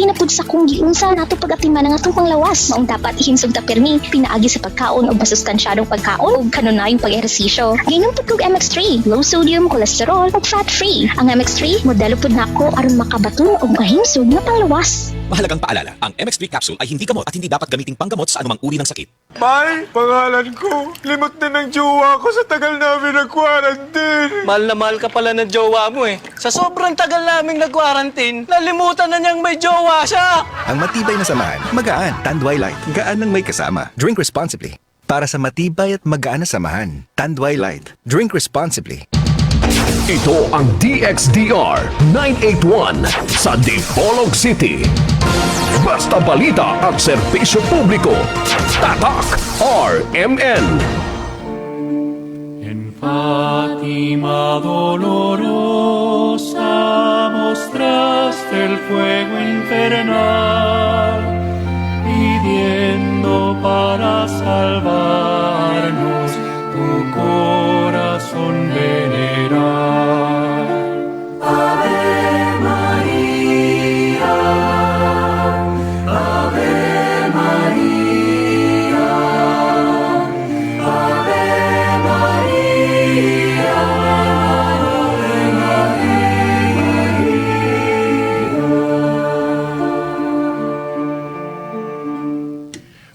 Parte na pud sa kung giunsa nato pag-atiman ang atong panglawas. Maong dapat ihimsog ta pirmi pinaagi sa pagkaon og masustansyadong pagkaon ug kanunayong pag-ehersisyo. Giinom pud kog MX3, low sodium, cholesterol ug fat-free. Ang MX3 modelo pud nako aron makabaton og mahimsog nga panglawas. Mahalagang paalala, ang MX3 capsule ay hindi gamot at hindi dapat gamiting panggamot sa anumang uri ng sakit. Mahal, pangalan ko. Limot na ng jowa ko sa tagal namin nag-quarantine. Mahal na mahal ka pala ng jowa mo eh. Sa sobrang tagal naming nag-quarantine, nalimutan na niyang may jowa siya. Ang matibay na samahan, magaan. Tanduay Light, gaan ng may kasama. Drink responsibly. Para sa matibay at magaan na samahan, Tanduay Light. Drink responsibly. Ito ang DXDR 981 sa Dipolog City. Basta balita at serbisyo publiko. Tatak RMN. En Fátima dolorosa mostraste el fuego infernal, pidiendo para salvarnos tu corazón venerar. Ave María, Ave María, Ave María, Ave María.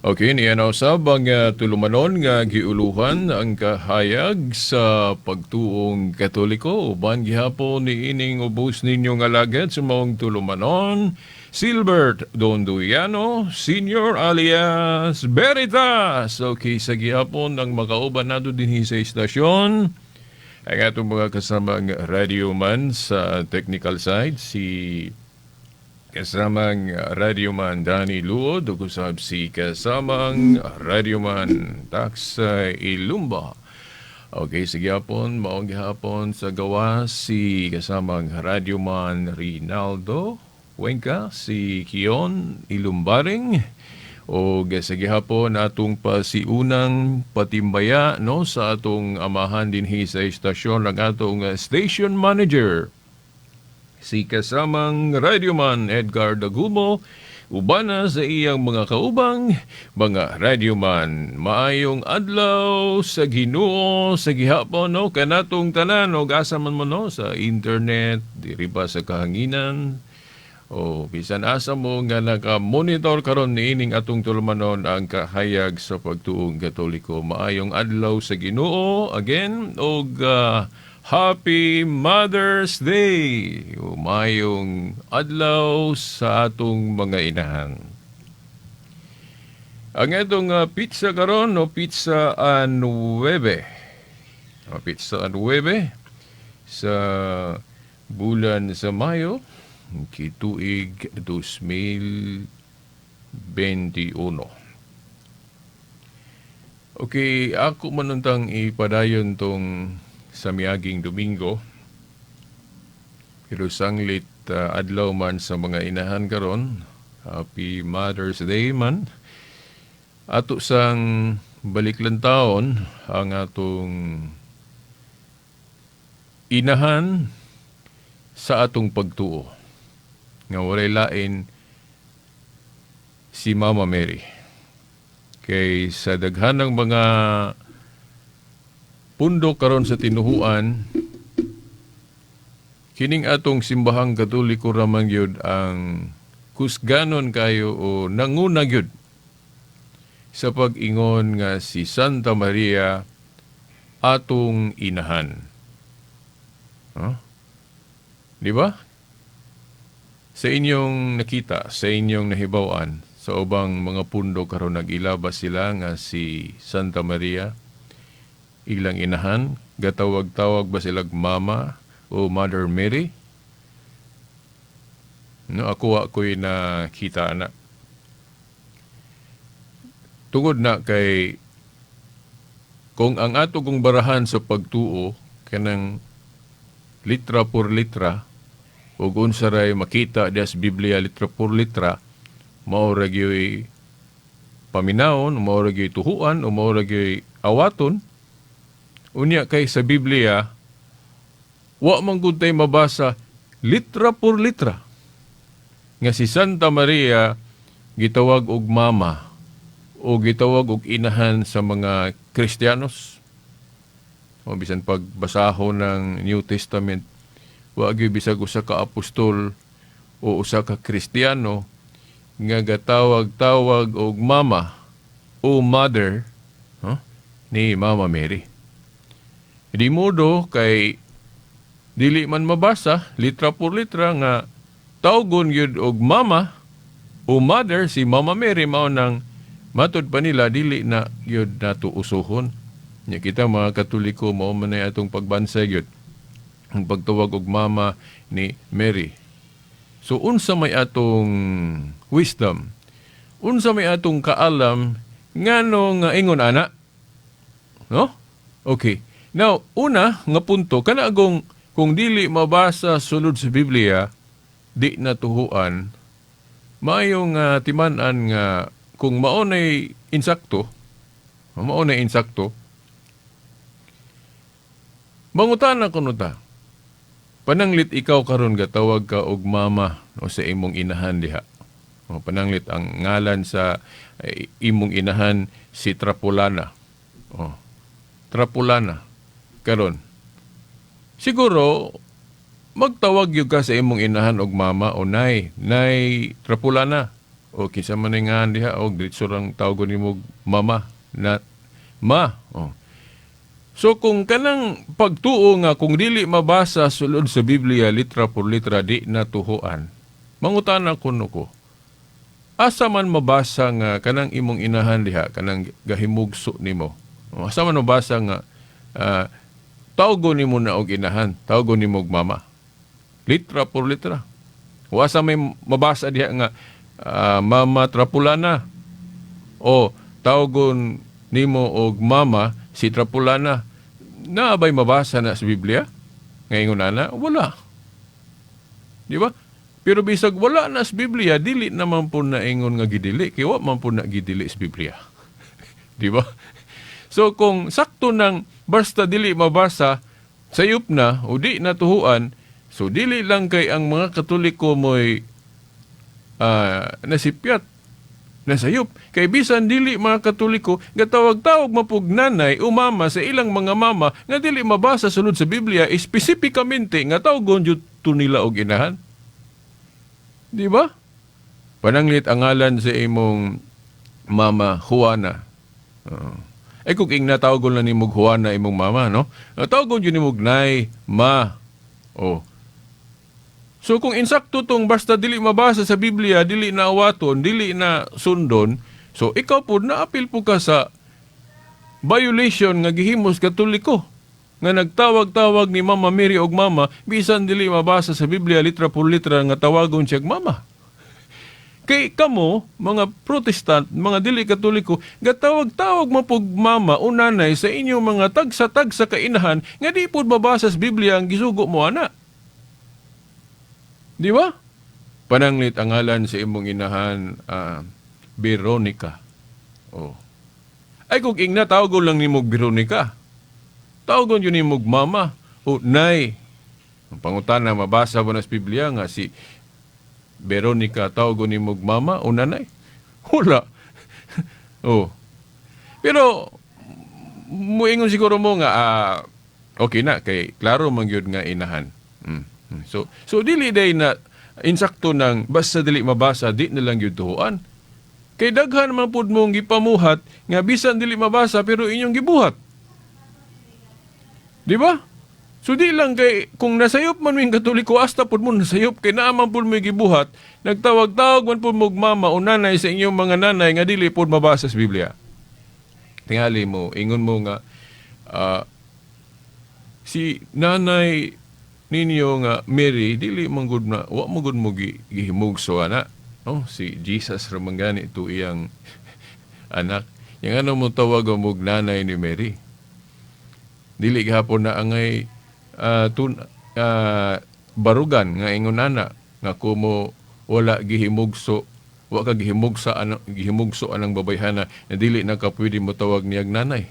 Okay, niya na usab ang tulumanon nga giuluhan ang kahayag sa pagtuong Katoliko, uban gihapon ni ining ubos ninyong alagad sa maong tulumanon, Silbert Donduiano Senior alias Veritas. Okay, sa gihapon ang makauban nato dinhi sa istasyon ang atong mga kasamang radioman sa technical side, si kasamang radioman Danny Luod ug usab si kasamang radioman Tax Ilumba. Okay, sige hapon, maong gihapon sa gawas si kasamang radioman Rinaldo Cuenca, si Kion Ilumbaring, o sa gihapon atong pasiunang patimbaya, no, sa atong amahan dinhi sa istasyon, ang atong station manager, si kasamang radioman Edgar Dagumo, ubana sa iyang mga kaubang mga radioman. Maayong adlaw sa Ginoo sa gihapon, no, kanatong tanan og asa man mo, no, sa internet, diri ba sa kahanginan o bisan asa mo nga naka-monitor karon niining atong tulumanon, ang kahayag sa pagtuong Katoliko. Maayong adlaw sa Ginoo again og Happy Mother's Day! Maayong adlaw sa atong mga inahan. Ang itong petsa karon, no, petsa a nuwebe. Petsa a nuwebe sa bulan sa Mayo, kituig 2021. Okay, ako manuntang ipadayon tong sa miaging Domingo. Pero sanglit adlaw man sa mga inahan karon, Happy Mother's Day man. Ato sang balik taon ang atong inahan sa atong pagtuo nga walay lain si Mama Mary. Kay sa daghan ng mga pundo karon sa tinuhuan, kining atong simbahang Katoliko ramang gyud ang kusganon kayo o nanguna gyud sa pag-ingon nga si Santa Maria atong inahan. Huh? Di ba? Sa inyong nakita, sa inyong nahibaw-an, sa ubang mga pundo karon nag-ilaba sila nga si Santa Maria ilang inahan, gatawag-tawag ba silag Mama o Mother Mary? No, ako ako'y nakita na. Tungod na kay kung ang ato kong barahan sa pagtuo kanang litra por litra ug unsa ray makita diya sa Biblia litra por litra, mao ra gyuy paminawon, mao ra gyuy tuhuan o mao ra gyuy awaton. Unya kay sa Biblia wa man gud tay mabasa litra por litra. Nga si Santa Maria gitawag og mama o gitawag og inahan sa mga Kristiyanos. O bisan pagbasaho ng New Testament, wa gyud bisag usa ka apostol o usa ka Kristiyano nga gatawag-tawag og mama o mother, huh, ni Mama Mary. Di modo kay dili man mabasa litra por litra nga tawgon gyud og mama o mother si Mama Mary, mao nang matud pa nila dili na gyud nato usuhon. Nya kita mga Katoliko, mao man ay atong pagbansay gyud ang pagtawag og mama ni Mary. So unsa may atong wisdom? Unsa may atong kaalam ngano nga ingon ana? No? Okay. Now, una nga punto kana agong kung dili mabasa sulod sa Biblia, di natuhuan, maayong timan-an nga kung mao nay insakto, mao nay insakto, mangutana kuno ta. Pananglit ikaw karon gatawag ka og mama o sa imong inahan diha. O, pananglit ang ngalan sa imong inahan si Trapulana. O, Trapulana. Karon, siguro magtawag gyud ka sa imong inahan og mama o nay, Nay Trapulana. O kinsa man ang ngalan diha og diretso rang tawgon nimo mama na ma. O. So kung kanang pagtuo nga kung dili mabasa sulod sa Biblia litra por litra di natuhuan, mangutana kuno ko, asa man mabasa nga kanang imong inahan diha, kanang gahimugso nimo? O, asa man mabasa nga tawgon nimo na og inahan, tawgon nimo og mama? Litra por litra. O asa may mabasa diha nga Mama Trapulana o tawgon nimo og mama si Trapulana? Naa bay mabasa na sa Biblia? Ngayon na, wala. Di ba? Pero bisag wala na sa Biblia, dili naman po na ingon nga gidili, kay wa man po na gidili sa Biblia. Di ba? So kung sakto nang basta dili mabasa, sayop na o di natuhuan, so dili lang kay ang mga Katoliko mo'y nasipyat, nasayop. Kay bisan dili mga Katoliko, gatawag-tawag mapug nanay o mama sa ilang mga mama nga dili mabasa sulod sa Biblia, espesipikamente nga tawgon jud to nila og inahan. Di ba? Pananglit ang ngalan sa imong mama Juana. Oo. Ay kung ing natawagon lang nimog Juana imong mama, no? Tawagon jud nimog nay, ma. Oh. So kung insakto tong basta dili mabasa sa Biblia, dili na awaton, dili na sundon, so ikaw po naapil po ka sa violation nga gihimos Katoliko nga nagtawag-tawag ni Mama Mary og mama bisan dili mabasa sa Biblia litra por litra nga tawagon siya og mama. Kay kamo, mga Protestant, mga dili Katoliko, gatawag-tawag mapug mama o nanay sa inyong mga tagsa-tagsa kainahan nga di pod mabasa sa Biblia ang gisugo mo ana. Di ba? Pananglit ang ngalan sa imong inahan Veronica. Oh. Ay kung ingna tawagon lang nimog Veronica. Tawagon yun nimog mama o nay. Ang pangutana, mabasa ba na sa Biblia nga si Veronica tawagon nimog mama o nanay? Wala. Oh. Pero muingon siguro mo nga okay na kay klaro man gyud nga inahan. So dili day na insakto nang basta dili mabasa di na lang gyud tuhuan. Kay daghan man pud mong gipamuhat nga bisan dili mabasa pero inyong gibuhat. Di ba? So di lang kay kung nasayop man ming Katoliko, hasta pud mo nasayop kay naa man pud mo gibuhat, nagtawag-tawag man pud mo og mama o nanay sa inyong mga nanay nga dili pud mabasa sa Biblia. Tingali mo, ingon mo nga si nanay ninyo nga Mary dili man gud na wa man gud mo gihimugso ana. No, si Jesus ra man gani to iyang anak. Yang ano mo tawag mo og nanay ni Mary? Dili gihapon na angay barugan nga ingon ana nga kumo wala gihimugso, wa ka gihimugsa ano, gihimugso anang babayhana na dili na ka pwede mo tawag niyag nanay.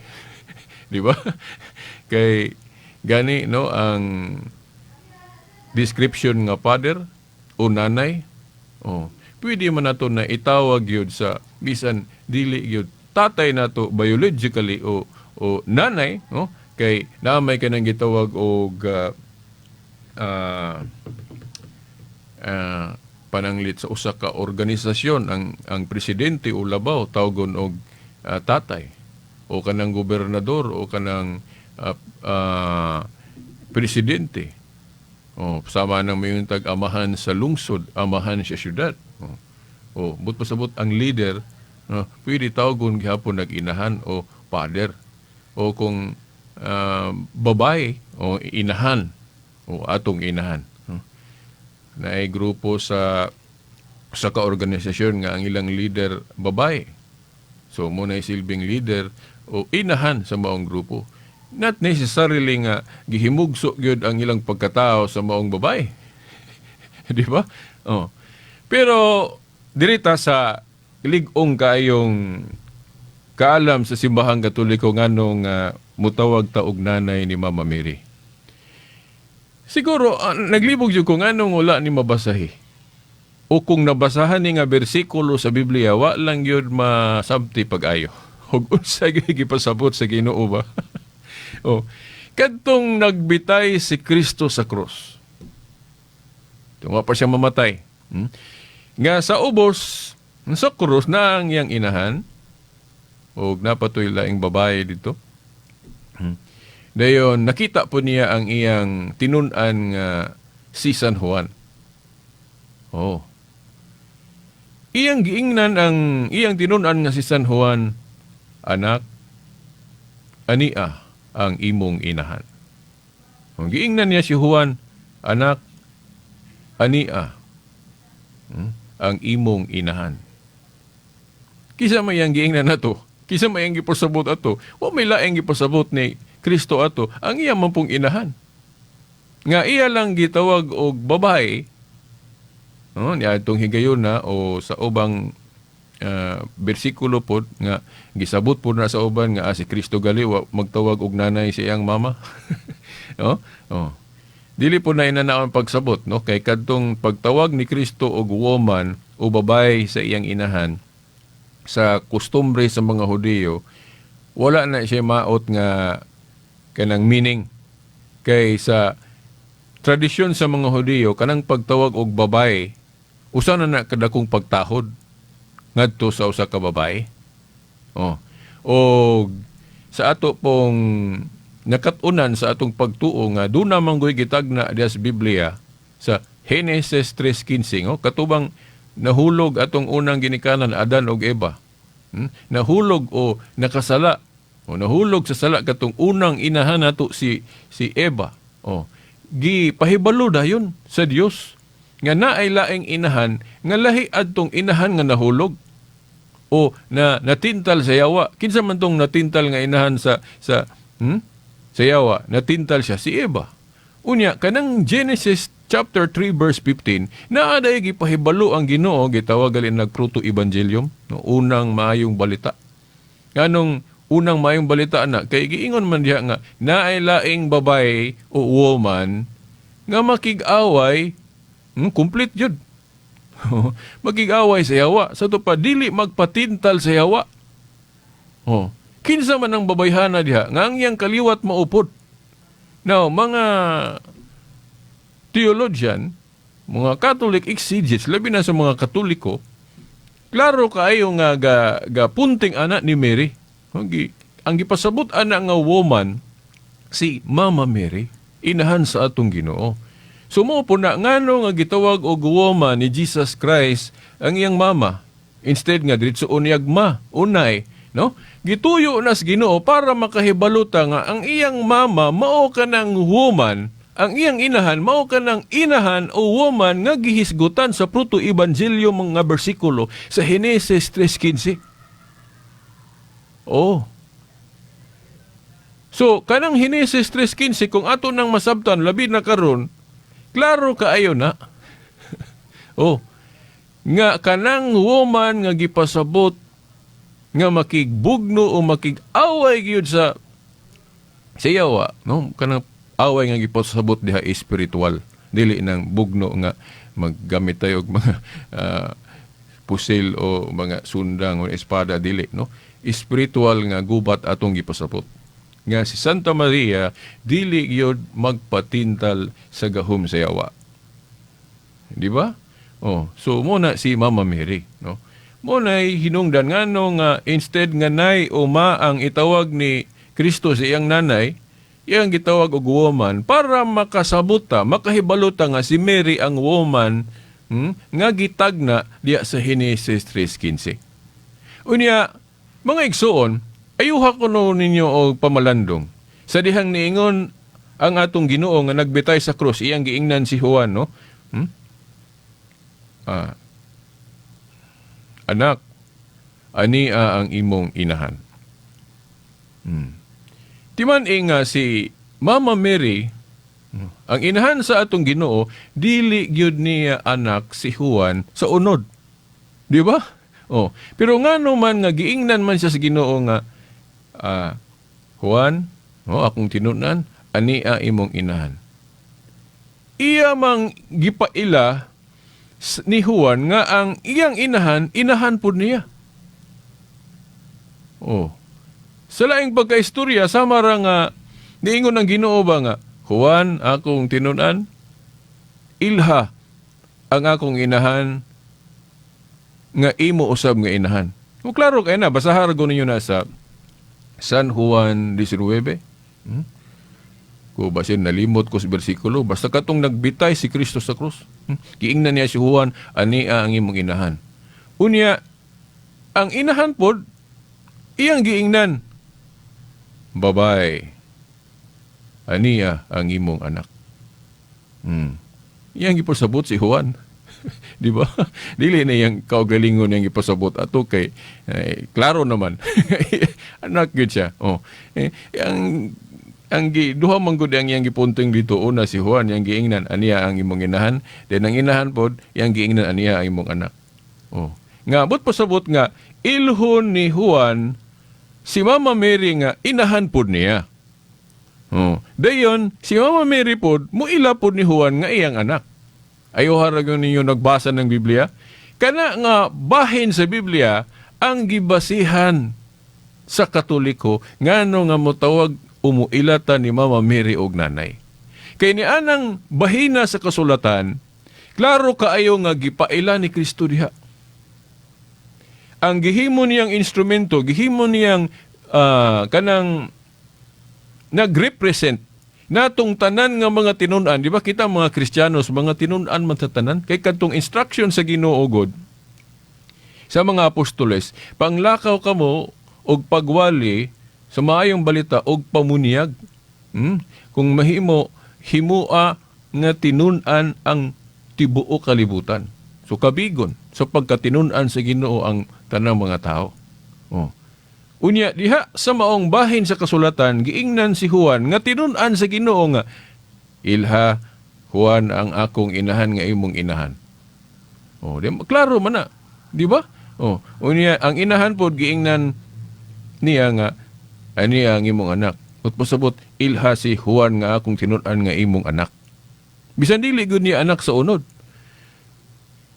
Di ba? Kay gani no ang description nga father o nanay. Oh, pwede man nato na itawag gyud sa bisan dili gyud tatay nato biologically o nanay, no? Kay naa may kanang gitawag og pananglit sa usa ka organisasyon, ang presidente o labaw tawgon og tatay, o kanang gobernador o kanang presidente. O sama nang may tag amahan sa lungsod, amahan sa syudad. O but pasabot ang leader, no, pwede tawgon gihapon nag-inahan o father, o kung babae o inahan o atong inahan, no? Naay grupo sa kaorganisasyon nga ang ilang leader babae. So mo na silbing leader o inahan sa maong grupo. Not necessarily nga gihimugso gyud ang ilang pagkatao sa maong babae. Di ba? Oh. Pero dirita sa lig-ong kaayong kaalam sa Simbahang Katoliko, nganong mutawag ta og nanay ni Mama Mary. Siguro naglibog jud ko nganong wala ni mabasahi. O kung nabasahan ni nga bersikulo sa Biblia, wa lang gyud masabti pag-ayo. Ug unsa gyud gipasabot sa Ginoo ba? Oh. Kadtong nagbitay si Kristo sa krus. Tunga pa siya mamatay. Nga sa ubos sa krus na ang iyang inahan og napatoy laing babae dito. Dayon nakita po niya ang iyang tinun-an nga si San Juan. Oh. Iyang giingnan ang iyang tinun-an nga si San Juan, "Anak, ania ang imong inahan." Ang giingnan niya si Juan, "Anak, ania ang imong inahan." Kisa may ang giingnan nato? Kisa may ang gipasabot ato? Wa may laing gipasabot ni Kristo ato, ang iya man pong inahan. Nga iya lang gitawag og babae, no, niya itong higayuna o sa ubang bersikulo pod nga gisabot pod na sa uban nga si Kristo gali wa magtawag og nanay sa iyang mama. No? Oh. Dili po na inanaon pagsabot, no, kay kadtong pagtawag ni Kristo og woman o babae sa iyang inahan, sa kostumbre sa mga Hudiyo, wala na siya maot nga kanang meaning, kay sa tradisyon sa mga Hudiyo, kanang pagtawag og babae usa na na kadakong pagtahod ngadto sa usa ka babae. Oh. O sa ato pong nakat-unan sa atong pagtuo nga duna man goy gitagna diya sa Biblia sa Genesis 3:15, oh, katubang nahulog atong unang ginikanan Adan ug Eva. Nahulog o nakasala o nahulog sa sala katong unang inahan nato si Eva. Oh. Gipahibalo dayon sa Dios nga naay laing inahan nga lahi adtong inahan nga nahulog o na natintal sa yawa. Kinsa man tong natintal nga inahan sa yawa? Natintal siya, si Eva. Unya kanang Genesis chapter 3 verse 15, naa day gipahibalo ang Ginoo, gitawag gali nag proto evangelium, no, unang maayong balita. Nganong unang maayong balita na? Kay giingon man diha nga naay laing babae o woman nga makig-away, complete jud. Makig-away sa yawa. Sa to pa, dili magpatintal sa yawa. Oh. Kinsa man ang babayhana diha nga ang iyang kaliwat maupod. Now, mga theologian, mga Catholic exegetes, labi na sa mga Katoliko, klaro kaayo nga ga punting anak ni Mary. Ang gipasabot ana nga woman si Mama Mary, inahan sa atong Ginoo. So mo po na ngano nga gitawag og woman ni Jesus Christ ang iyang mama instead nga diretso niyag ma unay, no? Gituyo na sa Ginoo para makahibalo ta nga ang iyang mama mao kanang woman, ang iyang inahan mao kanang inahan o woman nga gihisgutan sa proto ebanghelyo mga bersikulo sa Genesis 3:15. Oh. So, kanang Genesis 3:15, kung ato nang masabtan, labi na karon, klaro kaayo na. Oh. Nga kanang woman nga gipasabot nga makigbugno o makig-away gyud sa yawa, no? Kanang away nga gipasabot diha spiritual, dili nang bugno nga Maggamit tayo og mga pusil o mga sundang o espada, dili, no? Spiritual nga gubat atong gipasabot nga si Santa Maria dili gyud magpatintal sa gahom sa yawa. Di ba? Oh, so mo na si Mama Mary, no? Mo na hinungdan ngano nga instead nga nay o ma ang itawag ni Kristo sa iyang nanay, iyang gitawag og woman para makasabot ta, makahibalo ta nga si Mary ang woman, nga gitagna diya sa Henesis 3:15. Unya, mga igsuon, ayuha ko no ninyo og pamalandong. Sa dihang niingon ang atong Ginoo nga nagbitay sa krus, iyang giingnan si Juan, no? Ah, "Anak, ania ang imong inahan." Timan nga si Mama Mary, ang inahan sa atong Ginoo, dili gyud niya anak si Juan sa unod. Di ba? Oh, pero ngano man nga giingnan man siya sa Ginoo nga "Juan, oh, akong tinunan, ania imong inahan"? Iya mang gipaila ni Juan nga ang iyang inahan, inahan pud niya. Oh. Sa laing pagkaistorya, sama ra nga niingon ang Ginoo ba nga, "Juan, akong tinunan, ilha ang akong inahan nga imo usab nga inahan." O klaro kay na, basahan ko ninyo na sa San Juan 19. Ko basin nalimot ko sa bersikulo, basta katong nagbitay si Kristo sa krus. Giingnan niya si Juan, "Ania ang imong inahan." Unya, ang inahan pod, iyang giingnan, "Babay, ania ang imong anak." Iyang gipasabot si Juan. Di ba? Dili na iyang kaugalingon iyang gipasabot ato kay eh, klaro naman. Anak gyud siya. Oh. Eh, ang gi, duha man gud ang iyang gipunting dito. Una si Juan, iyang giingnan, "Aniya ang imong inahan." Then ang inahan pod, iyang giingnan, "Aniya ang imong anak." Oh. Nga but pasabot nga ilhon ni Juan si Mama Mary nga inahan pod niya. Oh. Dayon si Mama Mary pod muila pod ni Juan nga iyang anak. Ayo haragon ninyo nagbasa ng Biblia. Kana nga bahin sa Biblia ang gibasihan sa Katoliko ngano nga motawag umuila ta ni Mama Mary og nanay. Kay ni anang bahina sa kasulatan, klaro kaayo nga gipaila ni Kristo diha. Ang gihimo niyang instrumento, gihimo niyang kanang nag-represent natong tanan nga mga tinun-an, di ba kita mga Kristiyanos, mga tinun-an man sa tanan, kay kadtong instruction sa Ginoo God sa mga apostoles, panglakaw kamo og pagwali sa maayong balita og pamuniyag. Kung mahimo, himua nga tinun-an ang tibuok kalibutan. So kabigon sa pagkatinun-an sa Ginoo ang tanang mga tao. Oh. Unya diha sa maong bahin sa kasulatan, giingnan si Juan nga tinun-an sa Ginoo nga, "Ilha Juan ang akong inahan nga imong inahan." Oh, di klaro man na, di ba? Oh, unya ang inahan pod giingnan niya nga, "Ani ang imong anak." Ut pasabot, ilha si Juan nga akong tinun-an nga imong anak. Bisan dili gud niya anak sa unod.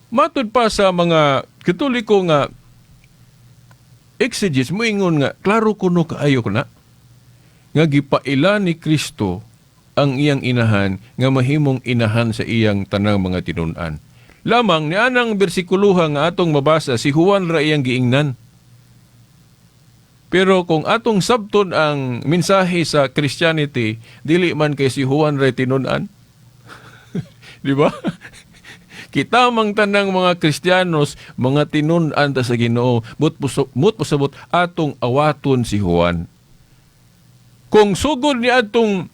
Matud pa sa mga Katoliko nga exegetes, moingon nga klaro kuno kaayo na nga gipaila ni Kristo ang iyang inahan nga mahimong inahan sa iyang tanang mga tinun-an. Lamang ni anang bersikuluha nga atong mabasa, si Juan ra iyang giingnan. Pero kung atong sabton ang mensahe sa Christianity, dili man kay si Juan ra tinun-an. Di ba? Kita mang tanang mga Kristiyanos, mga tinun-an ta sa Ginoo, mut pasabot atong awaton si Juan. Kung sugod ni atong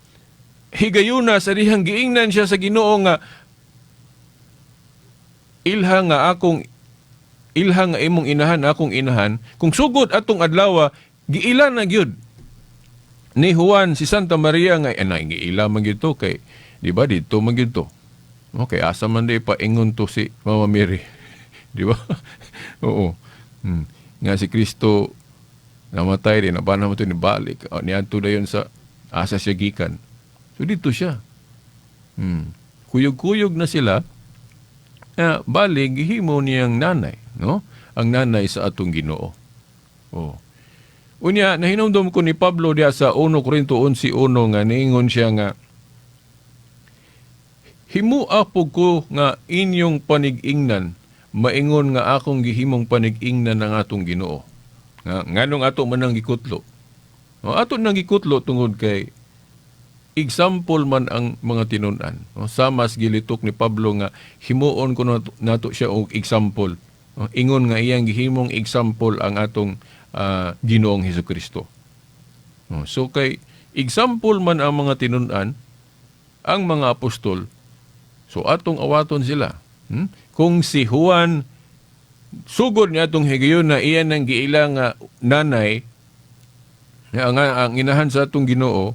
higayuna sa dihang giingnan siya sa Ginoo nga ilha nga imong inahan akong inahan, kung sugod atong adlaw giila na gyud ni Juan si Santa Maria nga anay, giila man gyud to kay di ba didto man gyud to. Okay, asa man di paingon to si Mama Mary? Di ba? Oo. Nga si Kristo namatay din, na mo to ni balik. O, niadto dayon sa asa siya gikan. So dito siya. Kuyog-kuyog na sila. Bali gihimo niyang nanay, no? Ang nanay sa atong Ginoo. Oh. Unya nahinumdom ko ni Pablo diya sa 1 Corinto 11:1 nga niingon siya nga himua pug ko nga inyong panig-ingnan maingon nga akong gihimong panig-ingnan ang atong Ginoo. Nga nganong ato man ang gikutlo? O, ato nang gikutlo tungod kay example man ang mga tinun-an. O, samas gilitok ni Pablo nga himuon ko nato siya og example. O, ingon nga iyang gihimong example ang atong Ginoong Hesukristo. O, so kay example man ang mga tinun-an, ang mga apostol, so atong awaton sila. Kung si Juan sugod niya atong higayon na iyan ang giila nga nanay nga ang inahan sa atong Ginoo,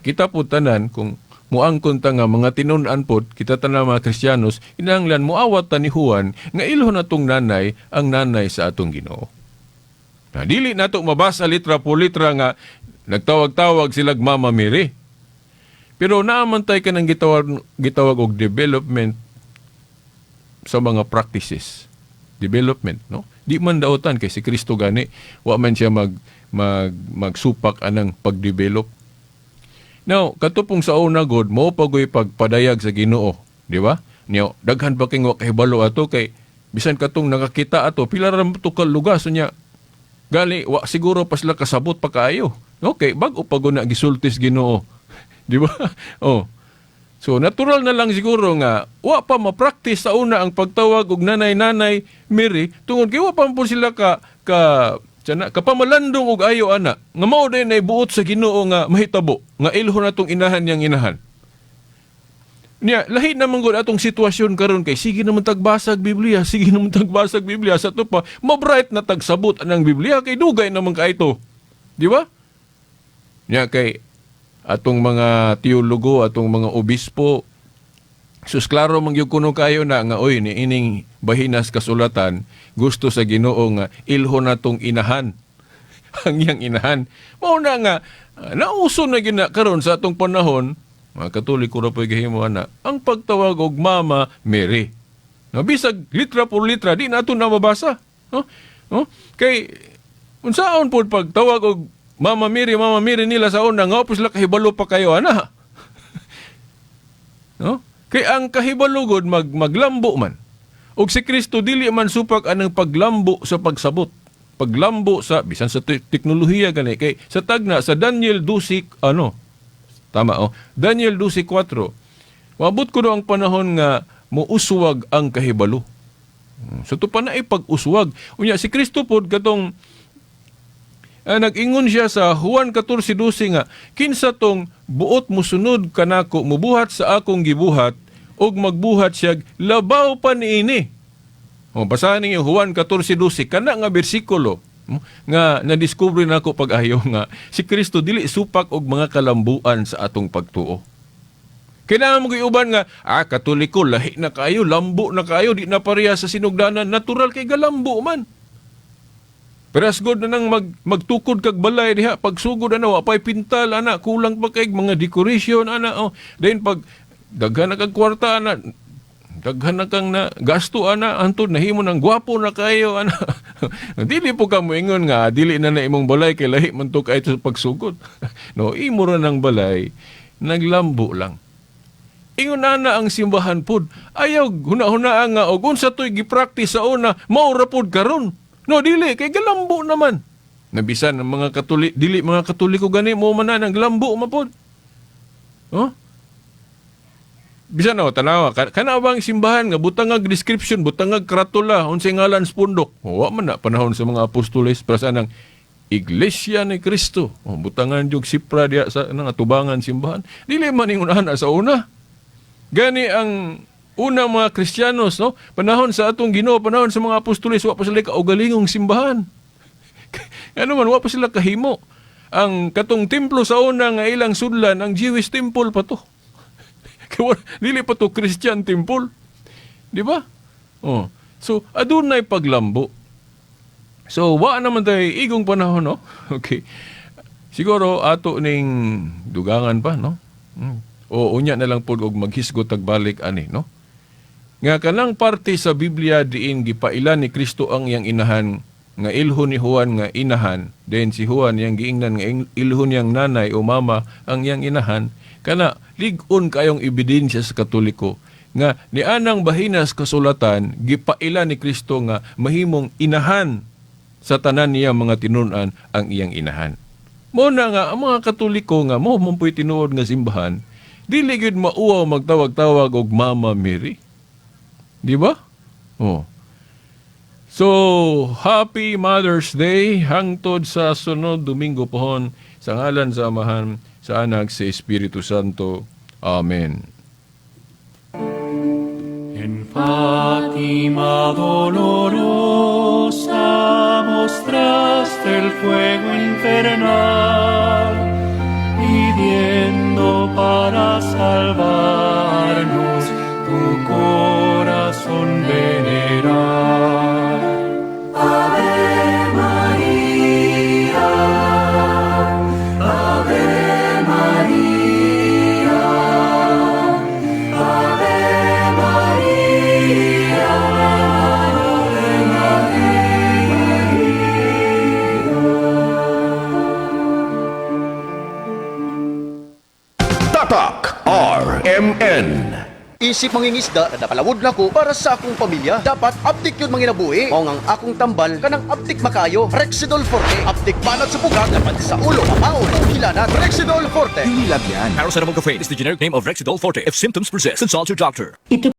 kita po tanan kung muangkon ta nga mga tinun-an pod kita tanan mga Kristiyanos, kinahanglan muawat ta ni Juan nga ilhon atong nanay ang nanay sa atong Ginoo. Na dili nato mabasa litra po litra nga nagtawag-tawag silag Mama Mary. Pero naaman tay kanang gitawag og development sa mga practices. Development, no? Di man daotan kay si Kristo gani wa man siya magsupak anang pagdevelop. Now, katupong sa una god mo pagoy pagpadayag sa Ginoo, di ba? Niyo daghan pa king wa kahibalo ato kay bisan katong nakakita ato pila ra to ka lugar so niya gali wa siguro pa sila kasabot pa kaayo. Okay, bag-o pa gud na gisultis Ginoo. Di ba? Oh. So natural na lang siguro nga wa pa ma-practice sa una ang pagtawag og nanay-nanay Mary tungod kay wa pa man po sila ka ka tiyan kapamalandong og ayo ana nga mao day nay buot sa Ginoo nga mahitabo nga ilhon natong inahan niyang inahan. Niya, lahi naman gud atong sitwasyon karon kay sige naman tagbasag Biblia, sige naman tagbasag Biblia sa to pa, mabright na tagsabot anang Biblia kay dugay naman kay ito. Di ba? Niya kay atong mga teologo, atong mga obispo, sus klaro man gyud kuno kayo na nga oy ni ining bahinas kasulatan gusto sa Ginoo nga ilhon natong inahan ang iyang inahan. Mao na nga nauso na gyud na karon sa atong panahon, mga Katoliko ra po'y gahimo ana, ang pagtawag og Mama Mary. No, bisag litra por litra di nato na mabasa. No? No? Kay unsaon pod pagtawag og Mama Mary, Mama Mary nila sa una nga sila kahibalo pa kayo ana. No? Kay ang kahibalo gud maglambo man. Og si Kristo dili man supak anang paglambo sa pagsabot. Paglambo sa bisan sa teknolohiya gani kay sa tagna sa Daniel 12 ano tama oh Daniel 12:4 Maabot ko ang panahon nga muuswag ang kahibalo. So to pa na ipag-uswag. Unya si Kristo pod katong nag-ingon siya sa Juan 14:12 nga kinsa tong buot musunod kanako mubuhat sa akong gibuhat og magbuhat siya labaw pa niini. O basahan ninyo Juan 14:12 kana nga bersikulo nga na-discover nako pag-ayo nga si Kristo dili supak og mga kalambuan sa atong pagtuo. Kailangan mo uban nga Katoliko lahi na kayo, lambo na kayo, di na pareha sa sinugdanan, natural kay galambo man. Pero as good na nang magtukod kag balay diha, pagsugod ana wa pay pintal ana, kulang pa kay mga decoration ana, oh. Then pag daghan na kag kwarta ana, daghan na kang na gasto ana, antod nahimo nang gwapo na kayo ana. Dili po ka moingon nga dili na na imong balay kay lahi man to kay sa pagsugod. No, imo ra nang balay, naglambo lang. Ingon na ang simbahan pod. Ayaw huna-hunaa nga og unsa to'y gipractice sa una, mao ra pod karon. No, dili kay galambo naman. Nabisan ang mga Katolik, dili mga Katoliko gani mo man na naglambo man pod. Oh? Bisan o, tanawa, kana bang simbahan nga butangag description, butangag karatula, unsay ngalan sa pundok. O, wa man na panahon sa mga apostoles para sa anang Iglesia ni Cristo. O, butangan jug sipra diya sa nang atubangan simbahan. Dili man ingon ana sa una. Gani ang unang mga Kristiyanos, no? Panahon sa atong Ginoo, panahon sa mga apostoles, wa pa sila kaugalingong simbahan. Ano man, wa pa sila kahimo. Ang katong templo sa una nga ilang sudlan, ang Jewish temple pa to. Kaya dili pa to Christian temple. Di ba? Oh. So, adunay paglambo. So, wa naman tayo igong panahon, no? Okay. Siguro, ato ning dugangan pa, no? O unya na lang pod og maghisgot tagbalik ani, no? Nga kanang parte sa Biblia diin gipailan ni Kristo ang iyang inahan nga ilhon ni Juan nga inahan, then si Juan yang giingnan nga ilhon niyang nanay o mama ang iyang inahan, kana lig-on kayong ebidensya sa Katoliko nga nianang bahinas kasulatan gipaila ni Kristo nga mahimong inahan sa tanan niya mga tinun-an ang iyang inahan. Mo na nga ang mga Katoliko nga mo mumpuy tinuod nga simbahan, dili gyud mauwaw magtawag-tawag og Mama Mary. Di ba? Oh. So, Happy Mother's Day hangtod sa sunod Domingo pohon, sa ngalan sa Amahan, sa Anak, sa Espiritu Santo. Amen. En Fátima dolorosa mostraste el fuego infernal, pidiendo para salvarnos tu corazón venerar. Ave Maria, Ave Maria, Ave Maria, Ave Maria. Tatak RMN. Isip mangingisda, kada palawod na ko para sa akong pamilya. Dapat aptik yun manginabuhi. Mao ngang akong tambal kanang aptik makayo. Rexidol Forte, aptik banat sa bugak, laban sa ulo, pamaon, hilanat. Rexidol Forte. Unilab yan. Paracetamol Caffeine is the generic name of Rexidol Forte. If symptoms persist, consult your doctor. Ito